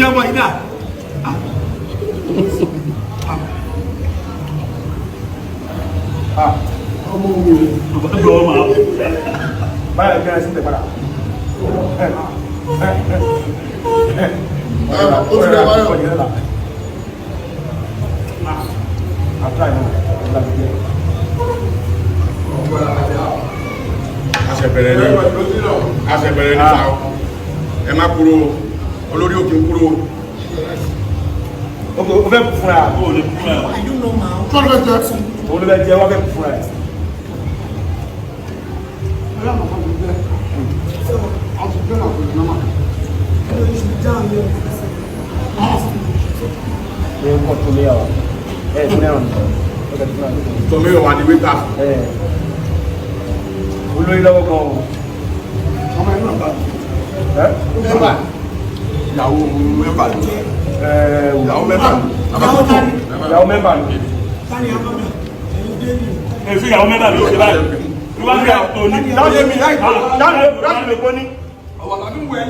Ọmọ yìí dà. Ọmọ wo? Ọgbà ọmọ. Báyọ̀ bí wọ́n ti ń tẹ̀ padà. Ó ti dẹ̀ báyọ̀. Àtúrà ìmọ̀ ìlànà jẹ́. Àṣẹbẹ̀rẹ̀ ni, àṣẹbẹ̀rẹ̀ ní fa o. Ẹ má kúrò o. Olórí òkè ń kúrò o. O fẹ́ kú fúnra. O lè fúnra ẹ̀. I don't know now. Tọ́lú ẹ̀ jẹ́. Òun ló fẹ́ jẹ́, wọ́n fẹ́ kú fúnra ẹ̀. Àti bẹ́ẹ̀ náà kò ní nọ́mà. Ní nǹkan tó lé àwọn ẹ̀ tó lẹ́ràn ní ọ̀gá tó fúnra ẹ̀. Tọ́mẹ́yọ̀ wà ní wíńtà. Ẹ̀ olórí lọ́wọ́ gan o. Ọmọ inú àgbà. Ẹ́ Mẹ́fà. Ìyàwó mẹ́fà ni. ẹ̀ Ìyàwó mẹ́fà ni. Ìyàwó tani? Ìyàwó mẹ́fà ni. Tani abọ́dà? Ẹ̀yin dé ní. Èsì ìyàwó mẹ́ta ló ṣe báyìí. Ìwádìí òní. Dáhùn mi láì dáhùn dáhùn mi kò ní. Ọ̀wọ̀ làbí wẹ̀.